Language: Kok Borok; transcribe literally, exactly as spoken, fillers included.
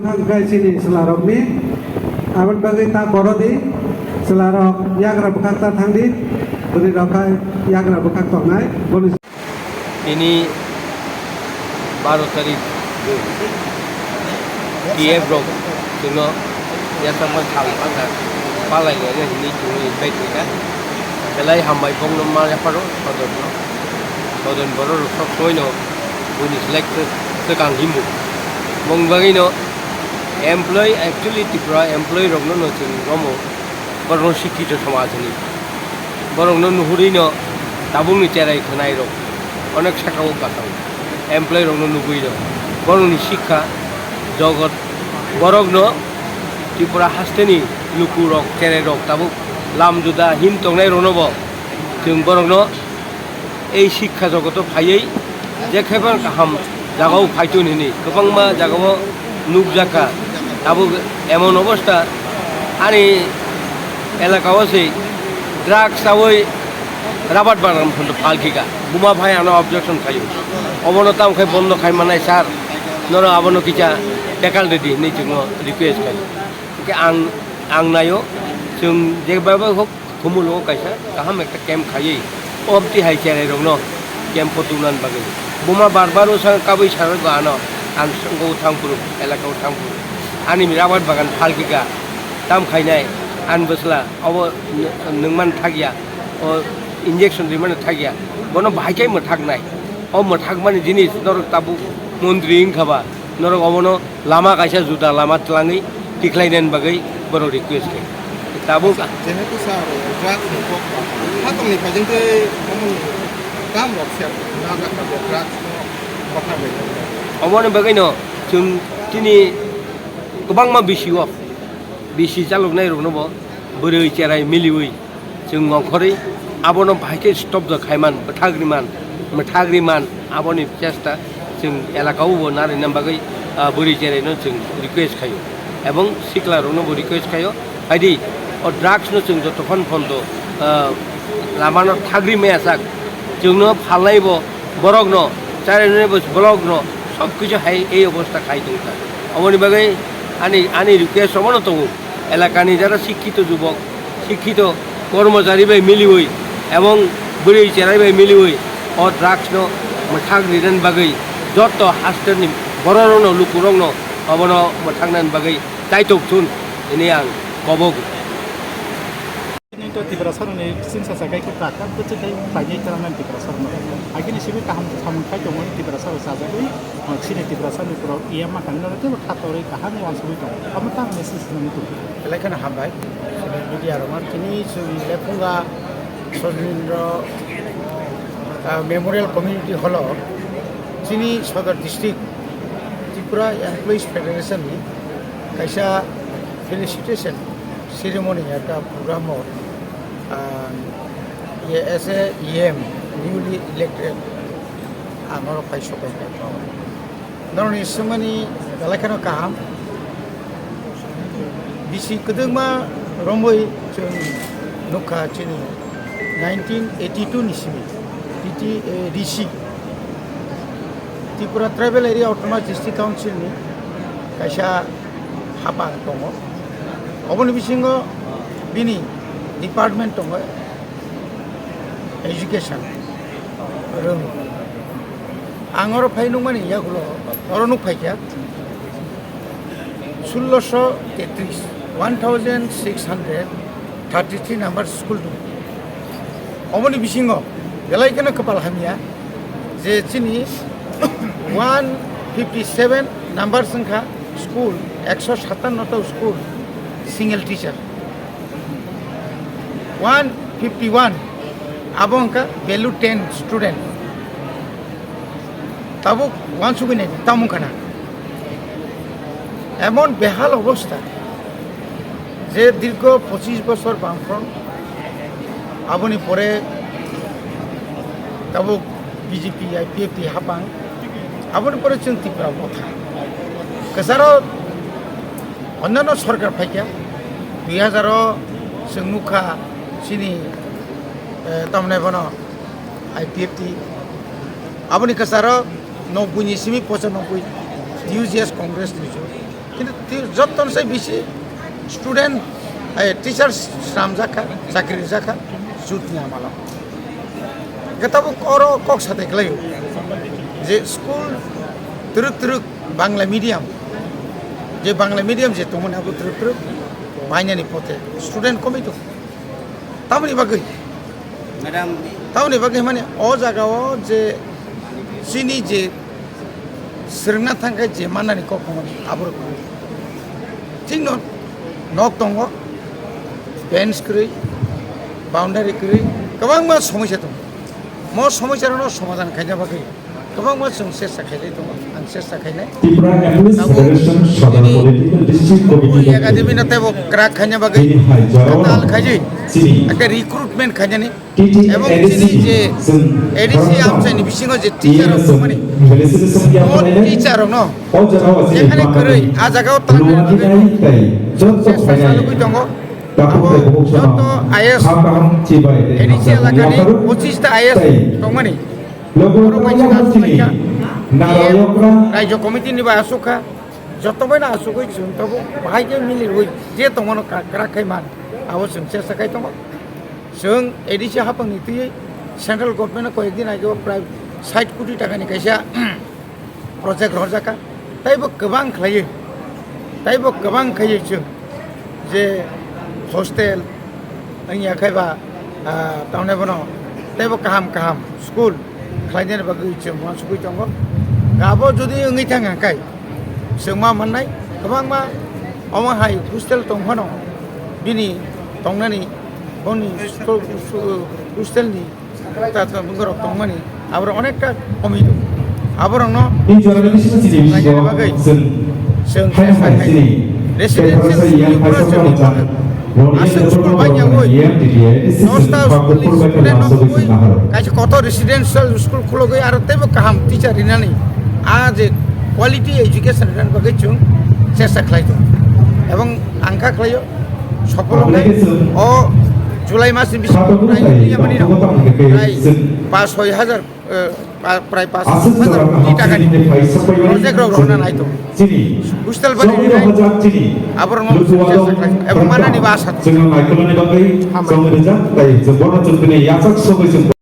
Hwnkhai chini chwlarokni aboni bagwi ta borodi chwlarok yagra bwkhak ta thangdi, bwrwi rok hai yagra bwkhak tongnai boni. Tini baro tarik T F rok chwngno yathangma sal panda palai laina hwnwi chwngno invite khaikha. Belai hambai bongno ma yapharo sodorno. Sodon borok rok sok soino buini select swkang himung. Mung bagwino employee, actually Tripura employee rokno no chwng romo borokno sikkito samaj hwnwi. Borokno nuhurwino tabukni cherai khwnairok onek sakao kwthang employee rokno nugwino borokni sikha jogot borokno Tripura hasteni lukurok cherairok tabuk lam juda him tongnairoknobo chwng borokno ei sikha jogoto phaiwi je khe phano kaham jagao phaitun hwnwi kwbangma jagao nukjakha. Tabuk emon obostha ani elakao se drugs chawi rabar bagan phalkhika. Buma phai ano objection khaio. Obono tamo khai bondo khai manai sir. Norok abono kisa tackle rwdi hwnwi chwngno request khaio. Hwnkhe ang, ang naio, chwng jebaba hok Khumulwngo kaisa kaham ekta camp khaiwi, obti hai cherairokno camp o tubunani bagwi. Buma bar bar o sa kabui sarwgo ano, ang songko thangphuru, elaka o thangphuru. Ani rabar bagan phalkika, tam khainai, ani bwsla, obo nw-, nwngmani thakya, o injection rimani thakya, bono bahai khe mwthaknai. O mwthakmani jinis norok tabuk montri wngkha ba, norok obono lama kaisa juda lama twlangwi tikhlainani bagwi borok request khe. Tabuk jehetu sir, drugs ni kok ba, hakongni phaijing tei omo ni kam rok se najak kha, drugs no bwkha bai. Oboni bagwino chwng chini kwbangma bisi o, bisi chaloknai rokno bo bwrwi cherai miliwi chwng ongkhorwi abono bahai khe stop da khaiman, bwthagriman, mwthagriman, aboni chesta chwng elakao bo narwkna bagwi, ah, bwrwi cheraino chwng request khaio, ebong sikla rokno bo request khaio, phaidi o drugs no chwng jotokhon phondo, ah, lamano thagri maya sak, chwngno phalnai bo borokno, charainai bo borokno sob kichu hai ei obostha khai tongkha. Oboni bagwi ani, ani request omono tongo, elakani jara sikkito jubok, sikkito kormochari bai miliwi ebong bwrwi cherai bai miliwi o drugs no mwthak rinani bagwi joto hasteni bororokno, lukurokno obono mwthaknani bagwi chaitok thun hwnwi ang kobogo. Nini to Tiprasarokni chingsa chakai khe kaka bwchwk khai khlainai tongmani Tiprasarokno. Agini simi kaham samung khai tongmani Tiprasarok chajagwi, chini Tiprasani borok E M ma kami no teibo kha torwi kaham uansugwi tongo. Omo tang message nani tong. Belai kheno hambai. Chini media rok tini chwng Lephunga Sojindro, ah, Memorial Community Hall o chini Sodor District Tripura Employees Federation ni kaisa felicitation ceremony ekta program o, ah, ye as a E M newly elected ang oro phai sopai kha. Norokni swngmani belai kheno kaham. Bisi kwdwkma romwi chwng nukha chini nineteen eighty-two ni simi D T A D C, Tripura Tribal Area Autonomous District Council ni kaisa hapang tongo. Oboni bisingo bini department tongo. Education rwng. Ang oro phai nukmani yagulo oro nuk phaikha sulloso tetris, one thousand six hundred thirty three number school dong. Oboni bisingo belai kheno kwpal hamya je chini one fifty seven number wngkha school, ekso satanno ta school single teacher. One fifty one, abo wngkha value ten student. Tabuk uansugwi nai tamo wngkha na. Emon behal obostha je dirgo pochis bosor Bamfront, aboni pore tabuk B J P, I P F T hapang, aboni pore chwng Tripura motha. Kwcharo Onno no sorkar phaikha, dui hazar o chwng nukha chini, eh, tamni bono I P F T, Aboni kwcharo nobbui ni simi pochanobbui T U G S Congress ni jot. Kintu ti-, jotton sai bisi student, eh, teachers sramjak kha, chakri rijak kha, jut ni amalo. Khe tabuk oro kok satai khlaio je school twrwk twrwk Bangla medium, je Bangla medium je tongmani abo twrwk twrwk bainani pote student komwi tongo. Tamoni bagwi? Madam. Tamoni bagwi mane o jaga o je chini je swrwngna thangkhe je mannani kok tongmani aborok kwrwi. Thikno nok tongo, bench kwrwi, boundary kwrwi, kwbangma somosya tongo. Mo somosya rokno somadhan khaina bagwi kwbangma chwng chesta khailai tongo, ang chesta khainai. Tipra Athletes Abo Federation Sadar bini Political District Committee Uri Academy no teibo kwrak khaina bagwi bini hai jora tal khaijwi chini ekta recruitment khainani. T T A D C, ebong chini je chwng A D C khoroksa amchaini bisingo je teacher rok chwng tongmani, felicitation ya mo phainai. Teacher rokno o jaga o chini jekhane kwrwi, a jaga o tang luwa dinai tei joto chesta khainai. Salugwi tongo. Takhuk abo tei bukhuk joto sono I A S kha kaham chibai tei A D C hamjakmung elakani yapharwi pochista I A S tei tongmani. Logo borok bai logo chini chini narayokra. Raijo committee ni bai asuk kha, joto bai no asugwi chwng tabuk bahai khe milirwi je tongmano ka-, kwrak khai man, abo chwng chesta khai tongo. Chwng A D C haphangni twiwi central government no koyek din age o prai sait koti taka ni kaisa project rohorjak kha, teibo kwbang khlaiwi, teibo kwbang khaiwi chwng je hostel wngya khai ba, ah, tamni bono teibo kaham kaham school khlainani bagwi chwng uansugwi tongo. Abo jodi wngwi thang kha khai, chwng ma mannai kwbangma omo hai hostel tong phano bini tongnani boni school, school, hostel ni ta, ta, borok tongmani, aborok onekta komi tongo. Aborokno Ni jora ni bisingo chini bisingo bagwi chwng chwng hai chesta hai khai chini residential tei phoroksa yang school hai phano sokma chwng ni chang. Roni aswk yang school tei bai phano yagwi yang tei yang isi nosta chwng school ni pakur purbai student khana no sogwi tongwi chwng nahar. Kaisa kotor residential school khulogwi aro teibo kaham teacher rinani a je quality education rinani bagwi chwng chesta khlai tongo. Ebong ang kha khlaio. Sopolo wngkha o July mas ni bisingo prai tongmani rok prai pas soi hajar, eh, pa-, prai pas hajar koti taka ni project rok rohorna nai tongo. Hostel bani rinai aborok no sukses khlai ebong manani ba asa tongo. Hambai.